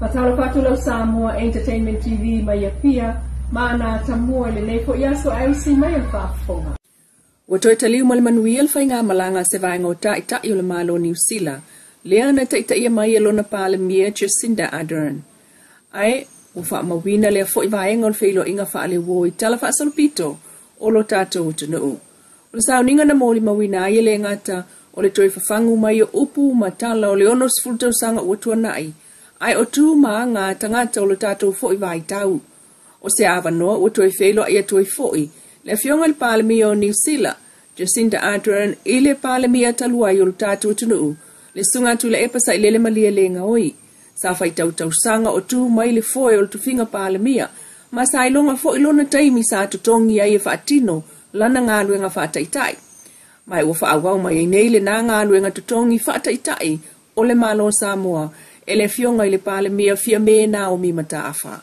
Faatalofa atu lau Samoa Entertainment TV mai Apia ma ana tamua i lenei foi aso ae usi mai o le faafofoga. Ua toe taliu ma le manuia le faigamalaga a se vaega o Taitai o le Malo o Niu Sila, lea na taitaia mai e lona Palemia Jacinda Ardern. Ae ua faamauina lea foi vaega o le feiloaiga faaleuo i tala faasolopito o lo tatou atunuu. O le sauniga na molimauina ai e le gata o le toe fafagu mai o upu ma tala o le 60 tausaga ua tuanai, ae o tu ma aga a tagata o lo tatou foi vaitau. O se avanoa ua toe feiloai atu ai foi le Afioga i le Palemia o Niu Sila, Jacinda Ardern, i le Palemia talu ai o lo tatou atunuu, le Susuga Tuilaepa Sailele Malielegaoi. Sa faitau tausaga o tu mai le foe o le tofiga Palemia, ma sa iloga foi lona taimi sa totogi ai e faatino lana galuega faataitai. Ma ua faaauau mai ai nei lena galuega totogi faataitai o le Malo o Samoa e le Afioga i le Palemia Fiame Naomi Mataafa.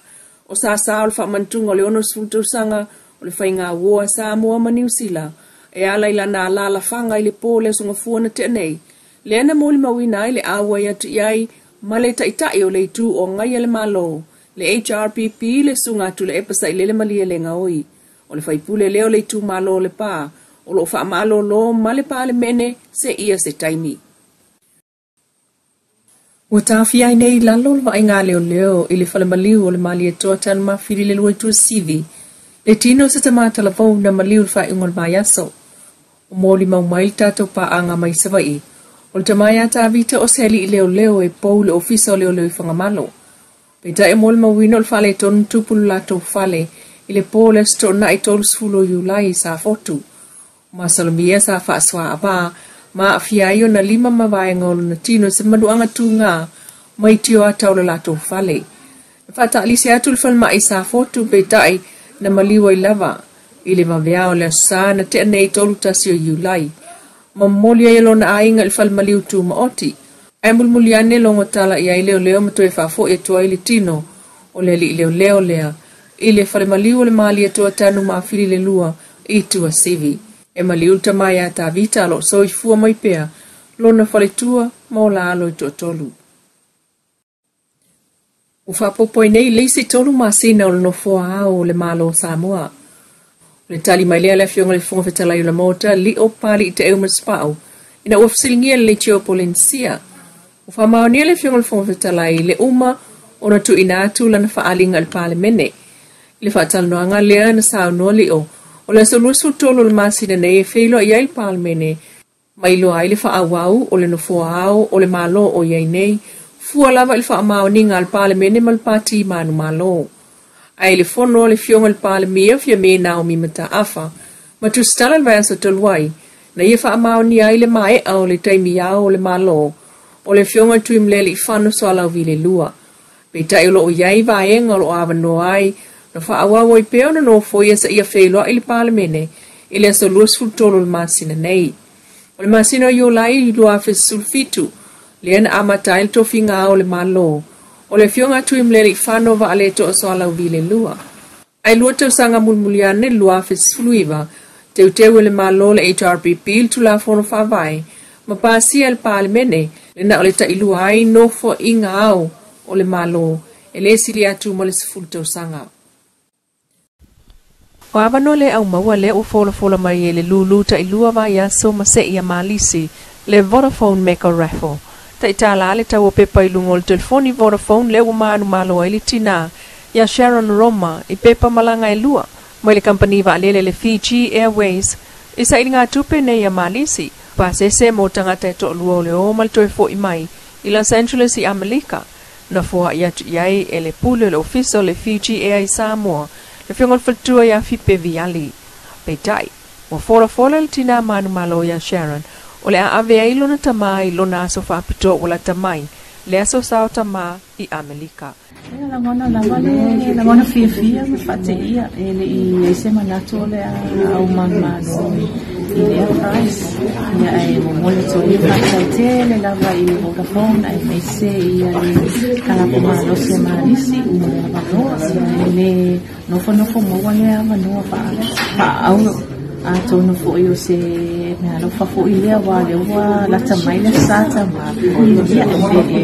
O sasa o le faamanatuga o le 60 tausaga o le faigauo a Samoa ma Niu Sila e ala i lana alalafaga i le po o le Aso Gafua na tea nei, lea na molimauina ai le auai atu i ai ma le Taitai o le Itu o Agaia le Malo, le HRPP, le Susuga Tuilaepa Sailele Malielegaoi. O le faipule lea o le itumalo o Lepa, o loo faamalolo ma le Palemene seia se taimi. Ua taofia ai nei i lalo le vaaiga a leoleo i le falemaliu o le Malietoa Tanumafili le lua i Tuasivi, le tino o se tama talavou na maliu i le faaiuga o le vaiaso. O molimau mai le tatou paaga mai Savaii, o le tama ia Tavita o se alii leoleo e pou i le ofisa o leoleo i Fagamalo. Peitai e molimauina o le faaletonu tupu i le latou fale i le po o le Aso Toonai 30 o Iulai i Safotu. O masalomia sa faasoaavā ma aafia ai ona lima ma vaega o lona tino i se manuaga tūgā mai tioata o le latou fale. Na faataalise atu le falemai i Safotu, peitai na maliu ai lava i le vaveao o le Aso Sa na tea nei 31 o Iulai. Ma momoli ai e lona aiga i le falemaliu tumaoti. Ae mulimuli ane logo tala i ai leoleo ma toe faafoi atu ai le tino o le alii leoleo lea i le falemaliu o le Malietoa Tanumafili le lua i Tuasivi. E maliu le tama ia Tavita o lo o soifua mai pea lona faletua ma ola alo i toatolu. Ua faaopoopo ai nei le isi 3 masina o le nofoa ao o le Malo o Samoa. O le tali mai lea a le Afioga i le Fofoga Fetalai o le Maota, Lio Papalii Taeu Masepau, ina ua fesiligia le leitio Polenisia. Ua faamaonia le Afioga i le Fofoga Fetalai le uma ona tuuina atu lana faaaliga i le Palemene. I le faatalanoaga lea na saunoa Lio, o le aso 23 o le masina nei e feiloai ai le Palemene, ma iloa ai le faaauau o le nofoa ao o le Malo o i ai nei, fua lava i le faamaoniga a le Palemene ma le Pati Manumalo. Ae i le fono a le Afioga i le Palemia Fiame Naomi Mataafa ma Tusitala i le vaiaso talu ai, na ia faamaonia ai le maea o le taimi ao o le Malo o le Afioga i Tuimalealiifano Sualauvi le lua. Peitai o loo i ai vaega o loo avanoa ai na faaauau ai pea ona nofoia seia feiloai le Palemene i le aso 23 o le masina nei. O le masina o Iulai 2017, lea na amata ai le tofiga ao o le Malo o le Afioga Tuimalealiifano Vaaletoa Sualauvi le lua. Ae lua tausaga mulimuli ane 2019, teuteu e le Malo le HRPP le Tulafono Faavae ma pasia e le Palemene le na o le tailua ai nofoaiga ao o le Malo e le sili atu ma le 10 tausaga. O avanoa le au maua lea ua folafola mai e le lūlū tailua vaiaso ma seia malisi le Vodafone Mega Raffle. Taitala le tau o pepa i luga o le telefoni Vodafone lea ua manumalo ai le tinā ia Sharon Roma i pepa malaga e lua mai le kamupani vaalele le Fiji Airways i sailiga tupe nei ia Malisi pasese mo tagata e toalua o le o ma le toe fo'i mai i Los Angeles i Amelika. Na foa'i atu i ai e le pule o le ofisa o le Fiji Air i Samoa, le Afioga i le Faletua ia Fipe Viali. Peitai, ua folafola le tinā manumalo ia Sharon o le a ave ai lona tamā i lona aso faapitoa ua lata mai, le aso sao tamā i Amelika. Ia, lagona lava le lagona fiafia ma faateia, e le i i ai se manatu o le a au manumalo i lea prize. Ia, ae momoli atu ai le faafetai tele lava i le Vodafone aemaise ia le kalapu malosi a Malisi mo le avanoa. Ia, e le nofonofo maua lea avanoa faaauuro, atonu foi o se Meaalofa foi lea aua o lea ua lata mai le sa tama, ia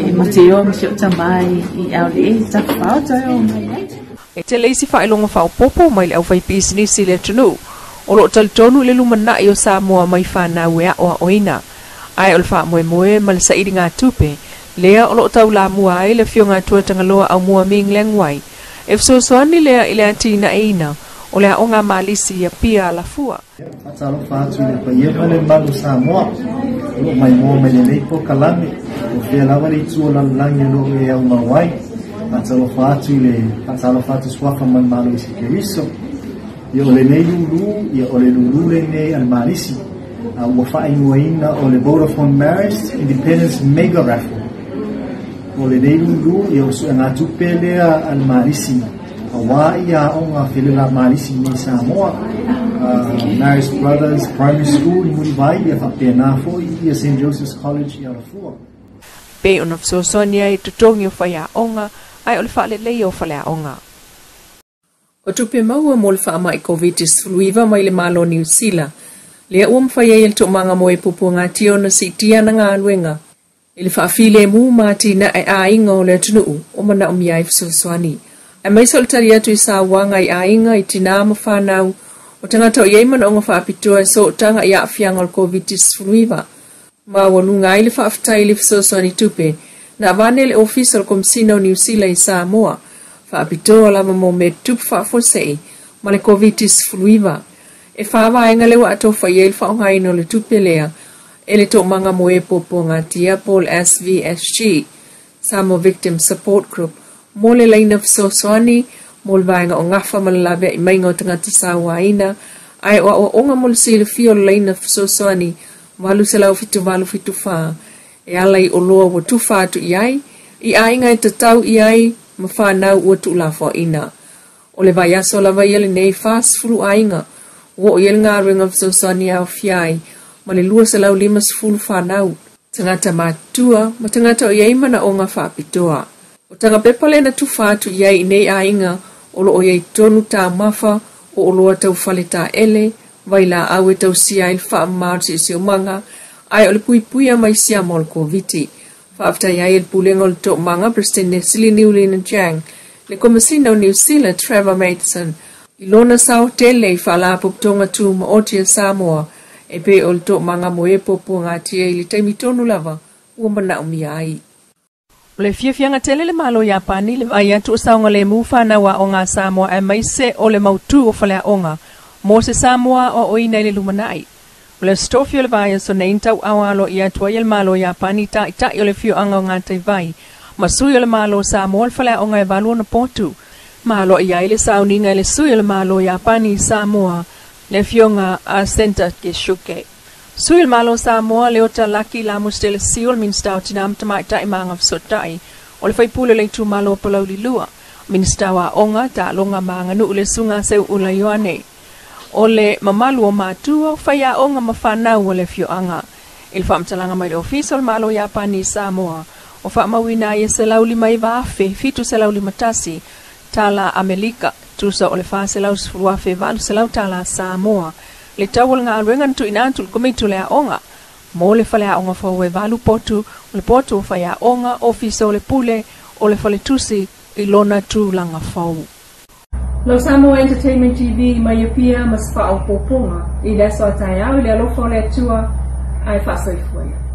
e ma te o ma si ou tama i aoleʻe i Tafao toe oo mai ai. E tele isi faailoga faaopoopo mai le aufaipisinisi i le atunuu o lo o talitonu i le lumanai o Samoa mai fanau e aoaoina. Ae o le faamoemoe ma le sailigatupe lea o lo o taulamua ai le Afioga a Tuatagaloa Aumua Ming Leng Wai e fesoasoani lea i le atinaeina o le aoga malisi i Apia Alafua. Faatalofa atu i le paia ma le mamalu o Samoa o lo o maimoa mai lenei polokalame, o fea lava le itu o lalolagi o lo o e aumau ai. Faatalofa atu i le faatalofa atu suafa ma le Malo i Keriso. Ia o lenei lulu, ia o le lulu lenei a le Malisi, ua faaigoaina o le Vodafone Marist Independence Mega Raffle. O lenei lulu, ia o suegatupe lea a le Malisi, aua ia aoga felela Malisi nei Samoa, Marist Brothers Primary School i Mulivai, ia faapena foi ia St. Joseph's College i Alafua. Pei ona fesoasoani ai i totogi o faiaoga ae o le faaleleia o faleaoga. O tupe maua mo le faamai Koviti-19 mai le Malo o Niu Sila, lea ua mafai ai e le Toomaga mo e Puapuagatia ona siitia ana galuega i le faafilemu ma atinae aiga o le atunuu o manaomia ai fesoasoani, aemaise o le tali atu i sauaga i aiga, i tinā ma fanau o tagata o i ai manaoga faapitoa e sootaga i aafiaga o le Koviti-19. Maualuga ai le faafetai i le fesoasoani tupe na avane e le Ofisa o le Komesina o Niu Sila i Samoa, faapitoa lava mo mea tutupu faafuasei ma le Koviti-19. E fa vaega lea ua atofa i ai le faaaogaina o le tupe lea e le Toomaga mo e Puapuagatia po o le SVSG, Samoa Victim Support Group, mo le laina fesoasoani mo le vaega o gafa ma le laveai maiga o tagata sauaina, ae o aoaoga mo le silafia o le laina fesoasoani 87874 e ala i oloa ua tufa atu i ai i aiga e tatau i ai ma fanau ua tuulafoaina. O le vaiaso lava ia lenei 40 aiga ua oo i ai le galuega fesoasoani e aofia ai ma le 250 fanau, tagata matutua ma tagata o i ai manaoga faapitoa. O tagapepa lea na tufa atu i ai i nei aiga o lo o i ai tonu taumafa o oloa tau fale taele, vailaau e tausia ai le faamama o le siosiomaga, ae o le puipuia mai siama o le Koviti. Faafetai ai e le Pulega o le Toomaga, Peresetene Sili Niulina Chang, le Komesina o Niu Sila, Trevor Matheson, i lona sao tele i Faalapotopotoga Tumaoti a Samoa e pei o le Toomaga mo e Puapuagatia i le taimi tonu lava ua manaomia ai. O le fiafiaga tele le Malo o Iapani i le vaai atu o saogalemu fanau aoga a Samoa aemaise o le mautu o faleaoga mo se Samoa aoaoina i le lumanai. O le Aso Tofi o le vaiaso nei na tauaoa aloaia atu ai e le Malo o Iapani i taitai o le afioaga o Gataivai ma sui o le Malo o Samoa le faleaoga e valu ona potu. Ma aloaia ai le sauniga e le sui o le Malo o Iapani i Samoa, le afioga a Senta Keisuke. Sui o le Malo o Samoa, Leota Laki Lamu Stella Sio, le Minisita o Tinā ma Tamaitai ma Agafesootai, o le faipule o le itumalo o Palauli 2, Minisita o Aoga, Taaloga ma Aganuu le Susuga a Seuula Ioane. O le mamalu o matua, o faiaoga ma fanau o le afioaga. I le faamatalaga mai le Ofisa o le Malo o Iapani i Samoa, o faamauina ai e $109,751 tala Amelika, tusa o le $410,800 tala Samoa, le tau o le galuega na tuuina atu i le Komiti o le Aoga mo le faleaoga fou e valu potu, o le potu o faiaoga, ofisa o le pule, o le faletusi i lona tulaga fou. Lau Samoa Entertainment TV mai Apia ma se faaopoopoga i le aso a taeao i le alofa o le Atua ae faasoifua ia.